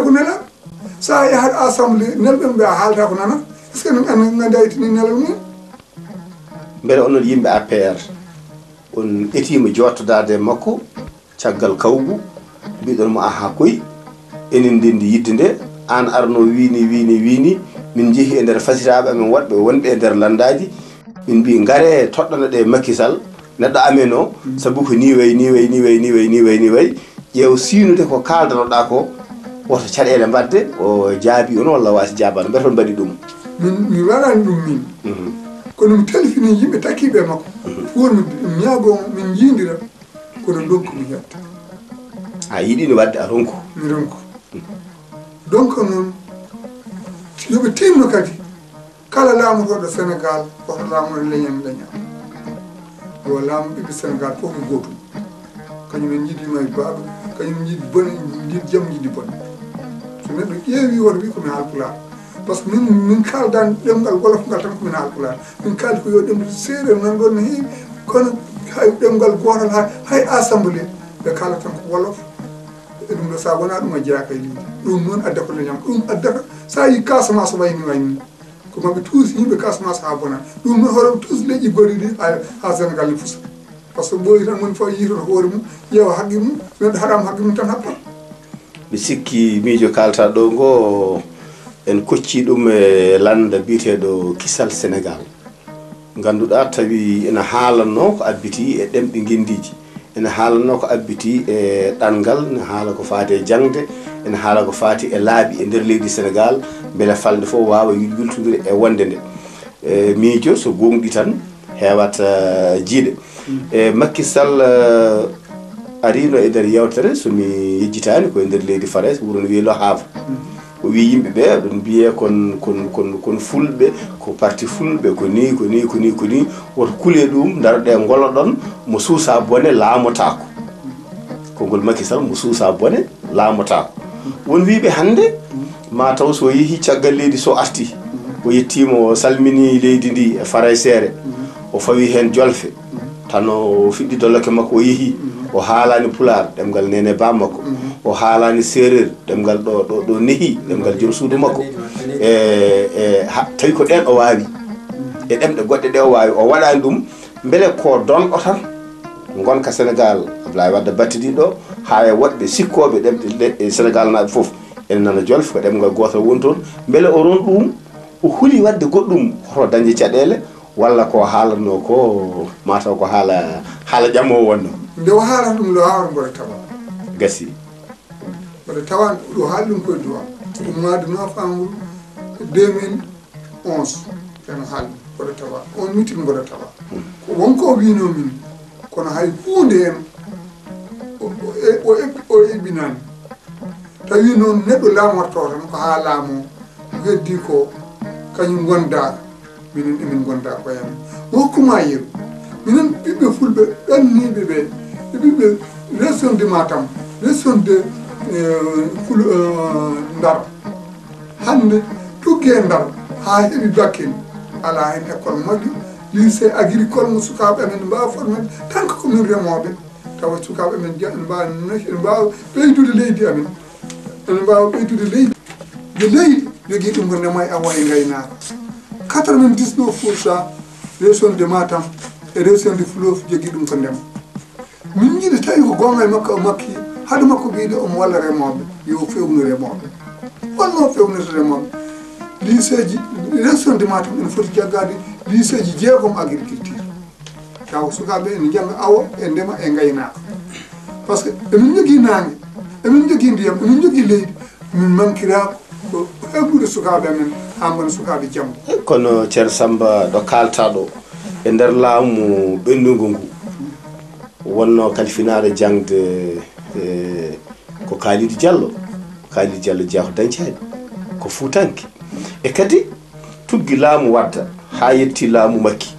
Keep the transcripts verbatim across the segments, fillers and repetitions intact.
Ko nelal, so a yahat assemblée, nelɓe ɓe a haalata ko nana. Est-ce que en nganndaa itini nelal mum? Mbele onon yimɓe A P R, on etiima jooɗtodaade e makko caggal kawgu, mbiɗon mo aha koy, enen ndenndi yidde nde, aan arno wiini, wiini, wiini, min njehi e nder fasiraaɓe amen woɗɓe wonɓe e nder lanndaaji, min mbi ngare toɗɗano ɗe Macky Sall, neɗɗo amen o, sabu ko ni way, ni way, ni way, ni way, ni way, ni way, ƴeew siinude ko kaaldanoɗaa ko, woto caɗeele mbaɗde, o jaabi on walla waasi jaabaano, mbete on mbaɗi ɗum? Min, mi waɗani ɗum min. Kono mi telfini yimɓe takkiiɓe e makko. Won mi ñaago min njiidira, kono ndonku mi yetta. A yiɗino waɗde a ronku. Mi ronku. Donc noon, yo ɓe tinno kadi, kala laamotooɗo Sénégal, woto laamoto leñen leña. Yo laamu ɓiɓɓe Sénégal fof ko gootum. Kañum en njiɗi ma e baaɓe, kañum njiɗi bone, njiɗi jam, njiɗi bone. So neɗɗo ƴeewi, woto wi ko mi haalpulaar. Par ce que min, min kaaldan ɗemngal wolof ngal tan ko min haalpulaar. Min kaaldi ko yo ɗemɗe seereer nan ɗon no heewi, kono hay ɗemngal gootal, hay, hay assemblée, ɓe kaalata tan ko wolof. E ɗum ɗo, so a wonaa ɗum, a jeyaaka e leydi. Ɗum noon addata ko leñam, ɗum addata, so a yii Casamance wayni wayni. Ko maɓe tuusi yimɓe Casamance haa bona. Ɗum noon hoore tuusi leƴƴi goɗɗi ɗi haa, haa Sénégal ne fusa. Par ce que ɓooyi tan woni fof yiitoto hoore mum, ƴeewa haqqe mum, so neɗɗo haɗaama haqqe mum tan happa. Mi sikki miijo kaalta ɗo ngo en kocci ɗum e lannda biyeteeɗo Kisal Sénégal. Ngannduɗaa tawi ena haalanno ko abbiti e ɗemɗe ngenndiiji, ena haalanno ko abbiti e ɗanngal, ena haala ko faati e jaŋde, ena haala ko faati e laabi e nder leydi Senegaal, mbele falnde fof waawa yul- yultondire e wonde nde. E miijo so gooŋɗi tan heewat eh, jiiɗe. E Macky Sall eh, ariino e nder yeewtere, so mi yejjitaani, ko e nder leydi Farayse, wuro no wiyee Le Havre. O wii yimɓe ɓe, oɗon mbiyee kon, kon, kon, kon fulɓe, ko parti fulɓe, ko nii, ko nii, ko nii, ko nii. Woto kulee ɗum, ndaroɗee ngoloɗon mo suusaa bone laamotaako. Konngol Macky Sall, mo suusaa bone laamotaako. Won wiiɓe hannde, ma taw so yehi caggal leydi so arti, o yettiima, o salmini leydi ndi e Farayseere, o fawi heen jolfe, tan o fiɗɗi doloke makko, o yehi, o haalaani pulaar, ɗemngal neene ba makko, o haalaani seereer, ɗemngal ɗo, ɗo, ɗo nehi, ɗemngal joom suudu makko. E, e, ha, tawi ko ɗeen o waawi, e ɗemɗe goɗɗe ɗe o waawi, o waɗaani ɗum, mbele ko donɗo tan ngonka Senegaal, Abdoulaye Wade battidiiɗo, haa e woɗɓe sikkooɓe ɗemɗe le- e Senegaal naaɓe fof ene nana jolfe, ko ɗemngal gootal woni toon. Mbele o ron ɗum, o huli waɗde goɗɗum, hoto dañde caɗeele, walla ko haalatnoo ko, mataw ko haala, haala ƴamoowo wonnoo? Nde o haalata ɗum, nde o haalata mboɗo tawa. Gasi. Mboɗo tawa, ɗo haali ɗum koye duwa. Ko mois de novembre deux mille onze, ɓeno haalde, mboɗo tawa. On mitin mboɗo tawa. Ko wonko o wiinoo min, kono hay huunde heen, o, o, o, o eɓɓinaani. Tawi noon neɗɗo laamorto tan ko haa laamoo, weddii ko kañum ngondaa, minen emin ngondaa koye amen. Mi hokku ma yeru. Minen ɓiɓɓe fulɓe ɓenniiɓe ɓe, e ɓiɓɓe région de Matam, région de eh, Ful- eh, Ndar. Hannde tuggi e Ndar haa heɓi Bakel, alaa heen école moƴƴo, lycée agricole mo sukaaɓe amen mbaawa formede, tan ko min remooɓe. Tawa sukaaɓe men ene mbaawa, ene mbaawa ɓeydude leydi amen. Ene mbaawa ɓeydude leydi. Yo leydi jogii ɗum ko ndema e awo e ngaynaaka. Quatre-vingt-dix-neuf pour cent région de Matam e région de Fleuve jogii ɗum ko ndema. Min njiɗi tawi ko goonga e makko o makki, hade makko wiyde omo walla remooɓe, yo o fewnu remooɓe. Holno o fewnirta remooɓe? Lycée ji, région de Matam ene foti jaggaade lycée ji jeegom agriculture. Taw sukaaɓe ene njannga awo e ndema e ngaynaaka. Par ce que emin njogii naange, emin njogii ndiyam, emin njogii leydi, min mankiraa ko heɓude sukaaɓe amen haa ngona sukaaɓe janngo. Kono Ceerno Sammba, ɗo kaaltaa ɗo, e nder laamu ɓennungu ngu, wonnoo kalfinaaɗo jaŋde e ko Kalidu Jallo, Kalidu Jallo jeyaa ko dañcaani, ko fuutanke. E kadi tuggi laamu Wadda haa yetti laamu Makki.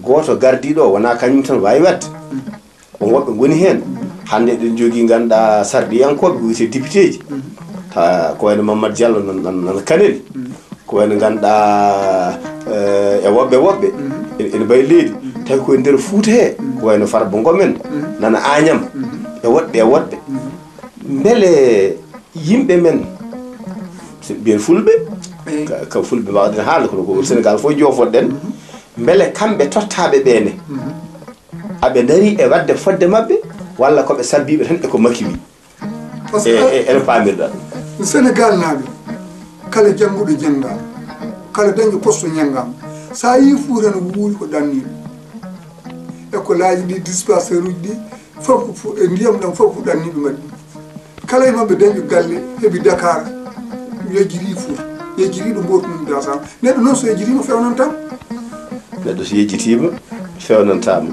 Gooto gardiiɗo o wonaa kañum tan waawi waɗde. Ko woɓɓe ngoni heen. Hannde eɗen njogii ngannduɗaa sarɗiyankooɓe ko wiyetee députéeji. Ta ko wayno Mamadou Diallo nan nan nan Kanel. Ko wayno ngannduɗaa eh, e woɓɓe woɓɓe ene ene mbayi leydi. Tawi koye nder Fuuta he ko wayno Farba Ngom en nana Agnam e woɗɓe e woɗɓe. Mbele Yimɓe men, so mbiyen fulɓe, ka, ka fulɓe mbaawɗen haalde, kono ko Sénégal fof joofoɗen, mbele kamɓe tottaaɓe ɓee ne, aɓe ndarii e waɗde fodde maɓɓe, walla ko ɓe sabbiiɓe tan e ko Macky wii? Parce que e, e, ene paamirɗaa ɗum. Sénégal naaɓe, kala jannguɗo jannga, kala dañɗo poste ñanngaama. So a yii Fuuta no wuuri ko ɗanniiɗo. École aji ɗi, dispensaire uji ɗi, fof ko fu-, e ndiyam ɗam fof ko ɗanniiɓe mbaɗi ɗum. Kala e maɓɓe dañɗo galle, heɓi Dakar, yejjiti Fuuta, yejjiti ɗo mbotu mum Daasam. Neɗɗo noon so yejjitiima fewnantaama. Neɗɗo so yejjitiima fewnantaama.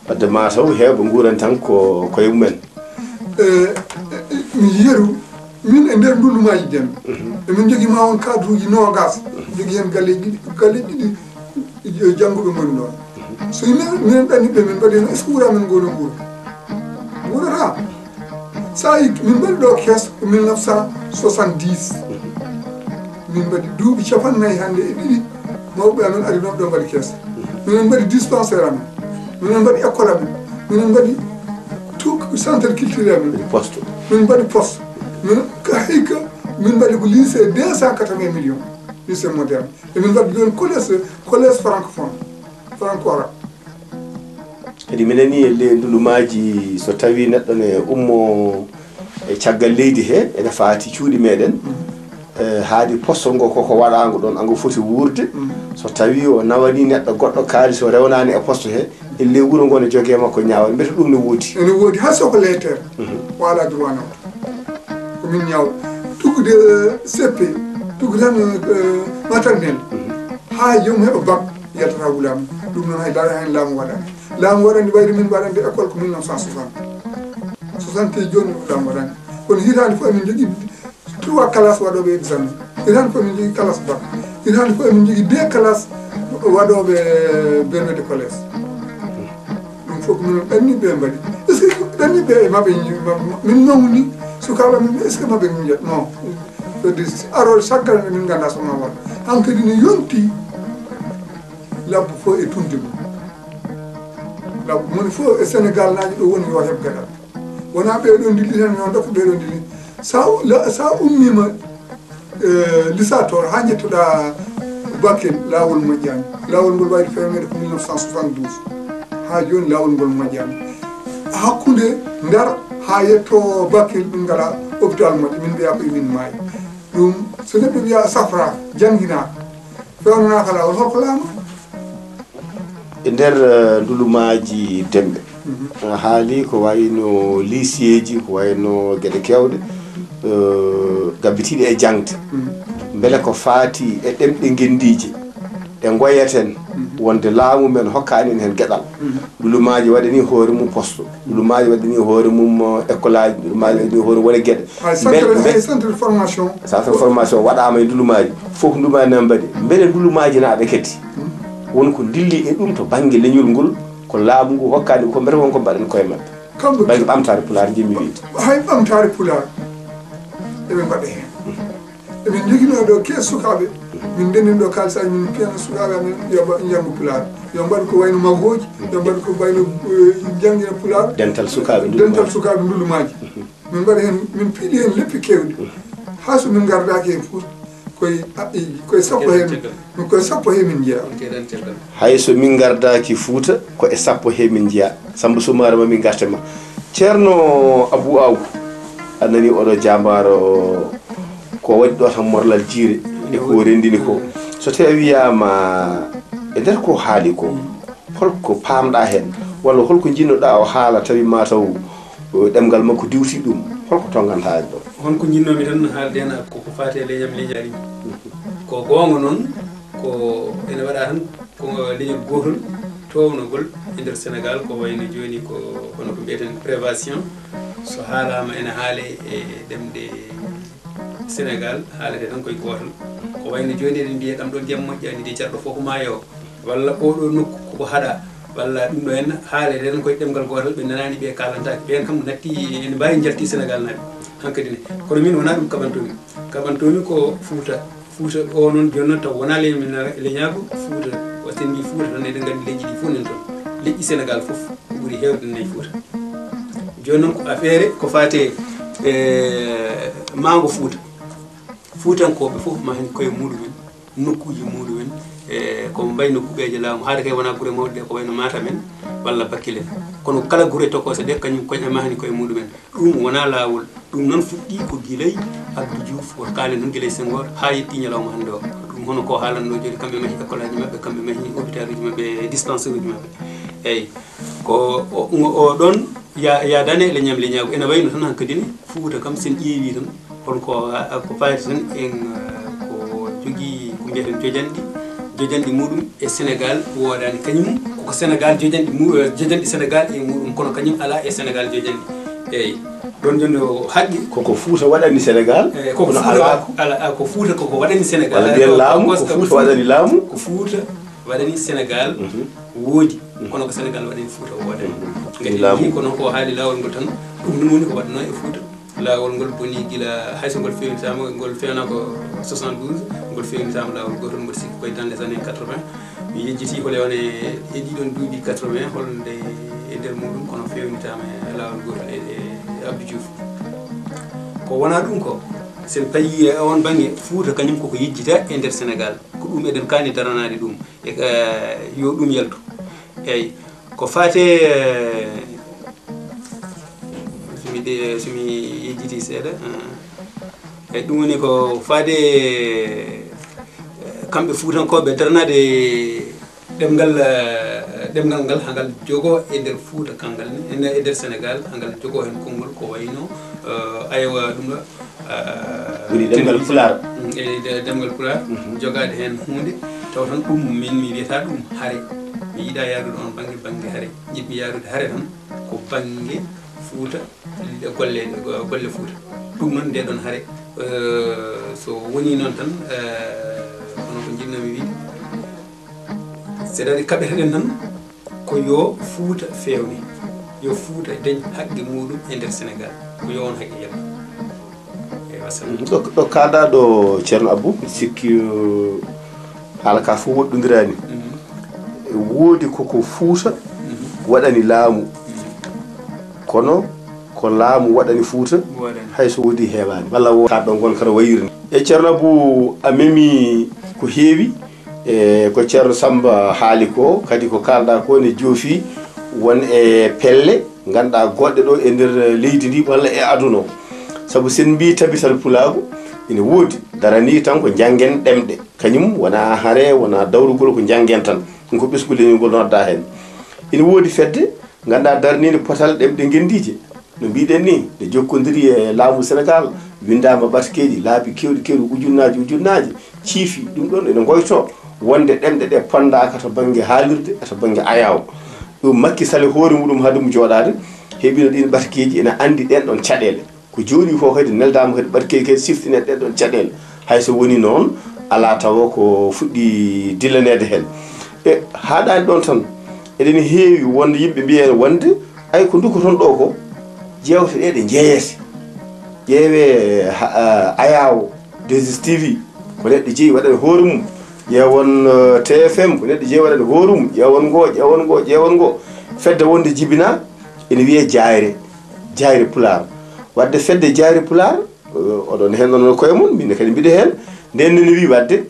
Wadde mataw heewɓe nguuran tan ko koye mumen. E, e, e, mi yeru, min e nder ndullumaji Demɓe. Emin njogii ma won cadre uji noogas, njogii heen galleeji ɗiɗi, galleeji ɗiɗi, e, jannguɓe ngoni ɗoon. So minen, minen ɗanniɓe, min mbaɗi heen, est-ce que wuro amen ngo no wuura? Wuurata. So a yi, min mbaɗi ɗo kees ko mille neuf cent soixante-dix. Min mbaɗi duuɓi capanɗe nayi hannde e ɗiɗi, mawɓe amen arinooɓe ɗo mbaɗi kees. Minen mbaɗi dispensaire amen. Minen mbaɗi école amen. Minen mbaɗi tout centre culturel amen. Poste. Min mbaɗi poste. Min, hay que min mbaɗi ko lycée deux cent quatre-vingts millions. Lycée moderne. Emin mbaɗi ɗoon collège, collège francophone, franco-arabe. Kadi mi nanii e ley ndulumaaji, so tawii neɗɗo ne ummoo e caggal leydi he, ene faati cuuɗi meɗen, e, haadi poste ngo koko waɗaango ɗoon, ango foti wuurde. So tawii o nawanii neɗɗo goɗɗo kaalis, o rewnaani e poste he, e ley wuro ngo ne jogee makko ñaawal, mbete ɗum ne woodi? Ene woodi, hay so ko lettre, o alaa droit nawde. Ko min ñaawɗo. Tuggude, eh, C P, tuggude tan, eh, maternelle. Haa joom heɓa bac, yaltata wulaama. Ɗum noon hay dara heen laamu waɗaani. Laamu waɗani wayde min mbaɗande école ko mille neuf cent soixante. Soixante jooni laamu waɗani. Kono hitaande fof emin njogii trois classes waɗooɓe examen. Hitaande fof emin njogii classe bac. Hitaande fof emin njogii deux classes waɗooɓe brevet de collège. Ɗum fof ko minen ɗanniiɓe ɓe mbaɗi. Est-ce que ɗanniiɓe ɓe maɓe, ma-, ma-, min nawni sukaaɓe men, est-ce que maɓe njiyat? Non. Fedde aroore saggal nde min nganndaa so ma waɗ. Hankadi ne yonti labbo fof e tunde mum. Labbo moni fof e Sénégal naajo ɗo woni yo heɓ gaɗal. Wonaa ɓee ɗoo ndilli tan, yo dokka ɓee ɗoo ndilli. Sa u-, la-, sa ummiima, eh, Lisaator haa njettoɗaa Bakel, laawol moƴƴaani. Laawol ngol wayde fewnede ko mille neuf cent soixante-douze. Haa jooni laawol ngol moƴƴaani. Hakkunde Ndar haa yetto Bakel, min ngalaa hôpital moƴƴo, min mbiyaa ko emin maayi. Ɗum, so neɗɗo wiyaa safraaka, jannginaaka, fewnanaaka laawol, holko laamu? E nder, eh, ndulumaaji Demɓe, a haali ko wayno liiseeji, ko wayno geɗe keewɗe, eh, gabbitiiɗe e jaŋde. Mbele ko faati e ɗemɗe ngenndiije, ɗe ngoyaten wonde laamu men hokkaani en heen geɗal. Ndulumaaji waɗanii hoore mum poste, ndulumaaji waɗanii hoore mum, eh, école aji, ndulumaaji waɗanii hoore wone geɗe. Hay centre, mbele, mbele, hay centre de formation. Centre de formation waɗaama e ndulumaaji. Fof ndulumaaji na mbaɗi. Mbele ndulumaaji naaɓe kadi won ko dilli e ɗum to bannge leñol ngol, ko laamu ngu hokkaani ko, mbele won ko mbaɗen koye maɓɓe? Kamɓe bannge ɓamtaare Pulaar, njiɗmi wiyde. Hay ɓamtaare Pulaar, eɓe mbaɗa heen. Emin njoginoo ɗo kees sukaaɓe. Min ndenndin ɗo kaalis aji, min piyana sukaaɓe amen, yo mba-, njanngu Pulaar. Yo mbaɗ ko wayno magooji, yo mbaɗ ko wayno, eh, janngina Pulaar. Dental sukaaɓe ndulumaaji. Dental sukaaɓe ndulumaaji. Min mbaɗa heen, min piili heen leppi keewɗi. Haa so min ngardaaki e Fuuta, koye, a, i, koye sappo hee min, koye sappo hee min njeyaa. Hay so min ngardaaki Fuuta, ko e sappo hee min njeyaa. Sammba Sumaare, ma min ngarte ma. Ceerno Abuu Aw, a nanii oɗo jaambaaro, ko waɗi ɗo tan morlal jiire e ko renndini ko. So tawii wiyaama e nder ko haali ko, holko paamɗaa heen, walla holko njiɗnoɗaa o haala, tawi ma taw, o, ɗemngal makko diwti ɗum, holko tonngantaa en ɗo? Honko njiɗnoomi tan haalde heen, ko, ko faati e leñam, leñaari. Ko goonga noon, ko ene waɗa tan, ko leñol gootol toownagol e nder Sénégal, ko wayno jooni ko, kono ko mbiyeten prévention, so haalaama ene haale e ɗemɗe Sénégal, haalete tan koye gootal. Ko wayno jooni eɗen mbiya ɗam ɗo ndiyam moƴƴaani de, jarɗo fof ko maayo, walla oɗo nokku koko haɗa, walla ɗum ɗo henna, haalete tan koye ɗemngal gootal, ɓe nanaani, ɓe kaalantaake. Ɓeen kam natti, ene mbaawi njalti Sénégal naaɓe hankadi ne. Kono min wonaa ɗum kaɓantoomi. Kaɓantoomi ko Fuuta. Fuuta o noon jooni noon taw wonaa leñol men leñaagu. Fuuta, o sen mbi Fuuta tan, eɗen nganndi leƴƴi ɗi fof nan toon. Leƴƴi Sénégal fof ko ɓuri heewde nayi Fuuta. Jooni noon ko affaire ko faati e E maango Fuuta, Fuutankooɓe fof mahani koye muɗumen, nokkuuji muɗumen, e ko mbayno kuɓeeje laamu, haade kay wonaa gure mawɗe ɗe, ko wayno Matam en walla Bakel en. Kono kala gure tokoose ɗe, kañum koñ e mahani koye muɗumen. Ɗum wonaa laawol. Ɗum noon fuɗɗii ko gilay Abdou Diouf, woto kaalen noon gilay Senghor, haa yettii ñalawma hannde o. Ɗum hono ko haalanno jooni, kamɓe mahi école aji maɓɓe, kamɓe mahi hôpital uji maɓɓe, dispensaire uji maɓɓe. Eyi, ko o, o, o ɗoon ya-, yaadaani e leñam leñaagu. Ene wayno tan hankadi ne, Fuuta kam, sen ƴeewi tan, holko, a, ko faati tan en, eh, ko jogii ko mbiyaten jojanɗi, jojanɗi muɗum e Sénégal woodaani. Kañum koko Sénégal jojanɗi mu-, eh, jojanɗi Sénégal e muɗum, kono kañum alaa e Sénégal jojanɗi. Eyi, ɗoon jooni o haqqi. Koko Fuuta waɗani Sénégal, eh, koko kono Fuuta alaa wa-, ko ala, a, ko Fuuta koko waɗani Sénégal. Walla mbiyen ko, laamu, ko ko Fuuta waɗani laamu. Ko Fuuta waɗani Sénégal, mhm, woodi, mhm, kono ko Sénégal waɗani Fuuta woodaani. Mhm. Ngati laamu. Ko noon ko haali laawol ngol tan, ɗum noon woni ko waɗnoo e Fuuta. Laawol ngol boni gila, hay so ngol feewnitaama, ngol feewnaaka ko soixante-douze, ngol feewnitaama laawol gootol, mboɗo sikki koye dans les années quatre-vingts. Mi yejjitii holi on e, e ɗiɗon duuɓi quatre-vingts, holnde e nder muɗum, kono feewnitaama e laawol gootol e, e Abdou Diouf. Ko wonaa ɗum ko, sen payi e on bannge, Fuuta kañum koko yejjita e nder Sénégal. Ko ɗum eɗen kaani daranaade ɗum. E, eh, yo ɗum yaltu. Eyi, ko faati e, so mi de-, so mi yejjitii seeɗa, eh, eyi, ɗum woni ko faati e, eh, kamɓe Fuutankooɓe daranaade ɗemngal, eh, ɗemngal ngal, haa ngal jogoo e nder Fuuta kanngal ne, e nder, e nder Sénégal, haa ngal jogoo heen konngol ko wayno, eh, aywa, ɗum ɗo, eh, woni ɗemngal Pulaar. Mm, e de-, ɗemngal Pulaar, mhm, jogaade heen huunde, taw tan ɗum min mi wiyata ɗum hare. Mi yiɗaa yaadude on bannge, bannge hare. Njiɗmi yaadude hare tan ko bannge Fuuta, golle, golle Fuuta. Ɗum noon nde ɗon hare, eh, so woni noon tan, eh, hono ko njiɗnoomi wiide, c'est-à-dire kaɓeten tan ko yo Fuuta feewne, yo Fuuta dañ haqqe muɗum e nder Sénégal, ko yo on haqqe yaltu. Eyi, wassalam. Ɗo, ɗo kaaɗaa ɗo, Ceerno Abou, mi sikki, uh, haala ka fof woɗɗondiraani. Mhm. Woodi koko Fuuta, mhm, waɗani laamu. Mhm. Kono ko laamu waɗani Fuuta, waɗani, hay so woodi heewaani. Walla wo-, ka ɗon ngon kara wayirni. E Ceerno Abou, a memi ko heewi, e ko Ceerno Samba haali ko, kadi ko kaalɗaa ko ne joofi won e pelle, ngannduɗaa goɗɗe ɗo e nder leydi ndi walla e aduna o. Sabu sen mbii tabital pulaagu ina woodi, daranii tan ko njanngen ɗemɗe. Kañum wonaa hare, wonaa dawrugol, ko njanngen tan. Ɗum ko ɓesngu leñol ngol noddaa heen. Ina woodi fedde, ngannduɗaa daraniinde potal ɗemɗe ngenndiije. No mbiɗen ni, nde jokkondiri e laamu Senegaal, winndaama ɓatkeeji, laabi keewɗi, keewɗi, ujunnaaji, ujunnaaji, ciifi ɗum ɗoon ene ngoytoo wonde ɗemɗe ɗe ponndaaka to bannge haalirde e to bannge ayaawo. Ɗum Makki Sal e hoore muɗum hade mum jooɗaade, heɓino ɗiin ɓatkeeji, ene anndi ɗeen ɗoon caɗeele. Ko jooɗii ko kadi neldaama kadi ɓatkeeji kadi siftinee ɗeen ɗoon caɗeele. Hay so woni noon, alaa tawo ko fuɗɗii dillaneede heen. E haaɗaani ɗoon tan, eɗen heewi wonde yimɓe mbiya wonde ay ko ndukoton ɗo ko, jeewte ɗe ɗe njeeyete. Ƴeewee ha, a, ayaawo, deux S T V, ko neɗɗo jeyi waɗani hoore mum. Ƴeewon, eh, T F M, ko neɗɗo jeyi waɗani hoore mum. Ƴeewon ngo, ƴeewon ngo, ƴeewon ngo. Fedde wonde jibinaa, ene wiyee Jaayre, Jaayre Pulaar. Waɗde fedde Jaayre Pulaar, eh, oɗon heen onon koye mon, min kadi mbiɗa heen. Nden ne wii waɗde,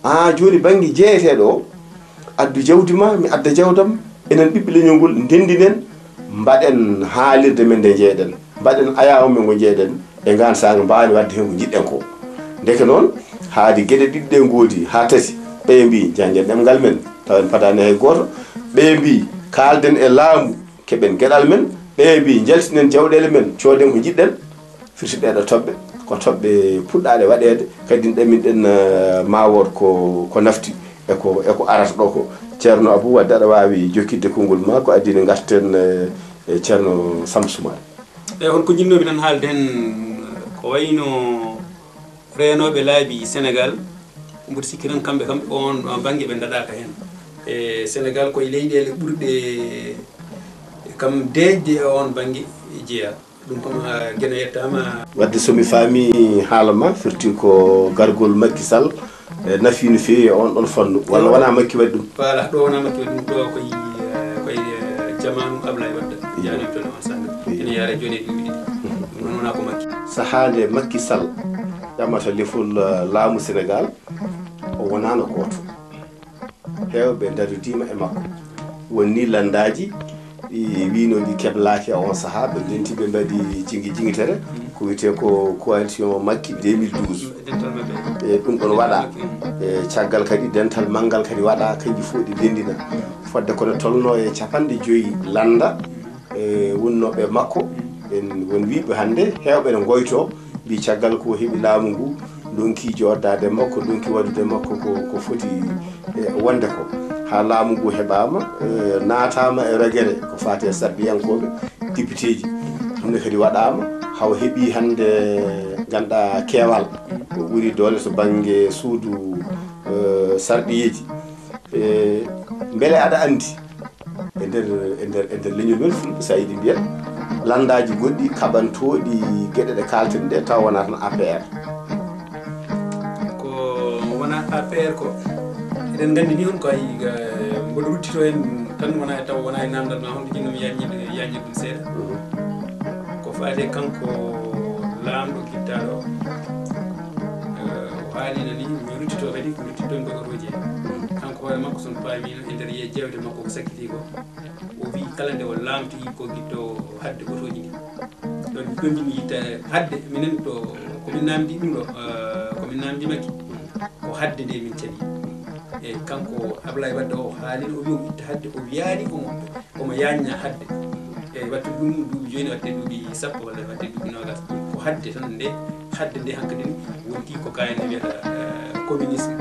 aa, jooni bannge jeeyeteeɗo o, addu jawdi ma, mi adda jawdam, enen ɓiɓɓe leñol ngol, ndenndinen, mbaɗen haalirde men nde njeeyɗen, mbaɗen ayaawo men ngo njeeyɗen, e ngaan saanga mbaawni waɗde heen ko njiɗɗen ko. Ndeke noon, haadi geɗe ɗiɗi ɗe ngoodi haa tati, ɓeye mbii, njanngen ɗemngal men, taw en padaani hay gooto, ɓeye mbii, kaalden e laamu, keɓen geɗal men, ɓeye mbii, njaltinen jawɗeele men, cooden ko njiɗɗen. Firti ɗee ɗoo toɓɓe, ko toɓɓe puɗɗaaɗe waɗeede, kadi ɗe min ɗen, eh, maa wood ko, ko nafti e ko, e ko arata ɗoo ko. Ceerno Abou, wadde aɗa waawi jokkitde konngol maa, ko adii nde ngarten, eh, e Ceerno Samba Soumaré. Eyi, hol ko njiɗnoomi tan haalde heen, ko wayno reenooɓe laabi Senegaal, mboɗo sikki tan kamɓe kam, oon bannge ɓe ndaɗaaka heen. E Senegaal, ko e leyɗeele ɓurɗe kam deeƴde e oon bannge jeyaa. Ɗum kam, ah, Geno yettaama. Wadde so mi faami haala ma, firti ko gargol Makki Sal, eh, nafii no feewi e oon ɗoon fannu. Walla wonaa Makki waɗi ɗum? Voilà, ɗo wonaa Makki waɗi ɗum, ɗo ko e, eh, ko e, eh, jamaanu Ablaye Wade. Iyo. Yaani toon e oon saanga. Iyo. Ene yaara jooni e duuɓi ɗiɗi. Mhm. Ɗum noon wonaa ko Makki. Sahaa nde Makki Sal ƴammata lefol, eh, laamu Senegaal, o wonaano gooto. Heewɓe ndadodiima e makko. Won ni lanndaaji ɗi wiino ɗi keblaaki e on sahaa, ɓe ndenti ɓe mbaɗi jingi jingitere, ko wiyetee ko coalition Makki deux mille douze. E ɗum ɗon waɗa, e caggal kadi dental manngal kadi waɗa, kanji fof ɗi ndenndina. Fodde kono tolno e capanɗe joyi lannda, e wonnooɓe makko, en won wiiɓe hannde, heewɓe ne ngoyto, mbi caggal ko heɓi laamu ngu, donki jooɗdaade makko, donki waɗude makko ko, ko foti, e, wonde ko. Haa laamu ngu heɓaama, e, naataama e rogere ko faati e sarɗiyankooɓe, depiteeji. Ɗum ne kadi waɗaama, haw heɓi hannde, ngannduɗaa, keewal ko ɓuri doole to bannge suudu, e, sarɗiyeeji. E, mbele aɗa anndi, e nder, e nder, e nder leñol men Fulɓe, so a yiɗi mbiyen, lanndaaji goɗɗi kaɓantooɗi geɗe ɗe kaalten ɗe, taw wonaa tan A P R? Ko wonaa A P R ko, eɗen nganndi ni on ko ay, eh, mboɗo ruttito en tan, wonaa e taw, wonaa e naamndal ma, honto jinnoomi yaajnirde, yaajnirde ɗum seeɗa. Mhm. Ko faati e kanko laamɗo gittaaɗo o, eh, o haalino ni, mi ruttito kadi, ko ruttitto en ko otooji en. Kanko hoore makko, so on paamiino, e nder ye-, jeewte makko ko sakkitii ko, o wii kala nde o laamtoyi ko gitto hadde otooji ɗi. Ɗon, ɗon mi yitta hadde, minen to, ko min naamndi ɗum ɗo, eh, ko min naamndi Makki, ko hadde nde min caɗi. E kanko Ablaye Wadde o haalino, o wii o itta hadde, o wiyaani omo, omo yaajna hadde. E wattu ɗum duuɓi jooni, watte duuɓi sappo walla watte duuɓi noogas. Ko hadde tan nde, hadde nde hankadi ni wonti ko kayen wiyata, eh, communisme.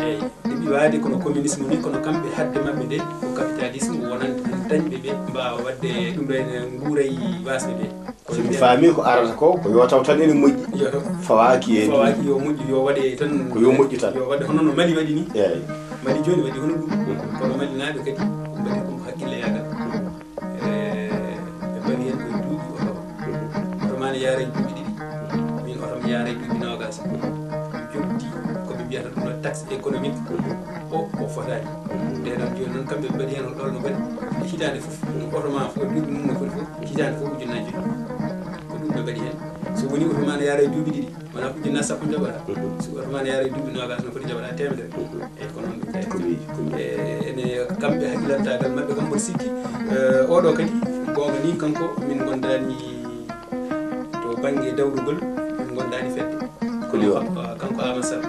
Eyi, ɓe mbiyaade kono communisme ni, kono kamɓe hadde maɓɓe nde ko capitalisme wonande tan dañɓe ɓe mbaawa waɗde ɗum ɗo ene nguura e waasɓe ɓe. So mi faami ko arata ko, ko yo taw tan ene moƴƴi. Yo taw. Fawaaki e fawaaki yo moƴƴu, yo waɗe tan. Ko yo moƴƴu tan. Yo waɗe hono no Mali waɗi ni. Eyi. Mali jooni waɗi hono ɗum. Mhm. Kono Malinaaɓe kadi mbaɗi ɗum hakkilleyaagal. E, ɓe mbaɗi heen koye duuɓi oto. Mhm. Oto ma ne yaara e duuɓi ɗiɗi. Min oto mi yaara e duuɓi noogas. Mi jokki ko ɓe mbiyata ɗum ɗo taxe économique. Mhm. O, o fotaani. Mhm. Nde ɗon jooni noon kamɓe ɓe mbaɗi heen ɗon no mbaɗi. Hitaande fof, oto ma fof, duuɓi mum no foti fof, hitaande fof ujunnaaji joyi. Ko ɗum ɓe mbaɗi heen. So woni oto ma ne yaara e duuɓi ɗiɗi, wona ko ujunnaaji sappo njaɓata. Mhm. So oto ma ne yaara e duuɓi noogas, no foti njaɓata teemedere. Mhm. Eyi, ko noon ɗum kay. Ko miijo, ko miijo. E, ene kamɓe hakkilantaagal maɓɓe kam, mboɗo sikki, e, oɗo kadi, goonga ni, kanko min ngondaani to bannge dawrugol, min ngondaani fedde. Ko liwa? Kanko, kanko Amadou Sall.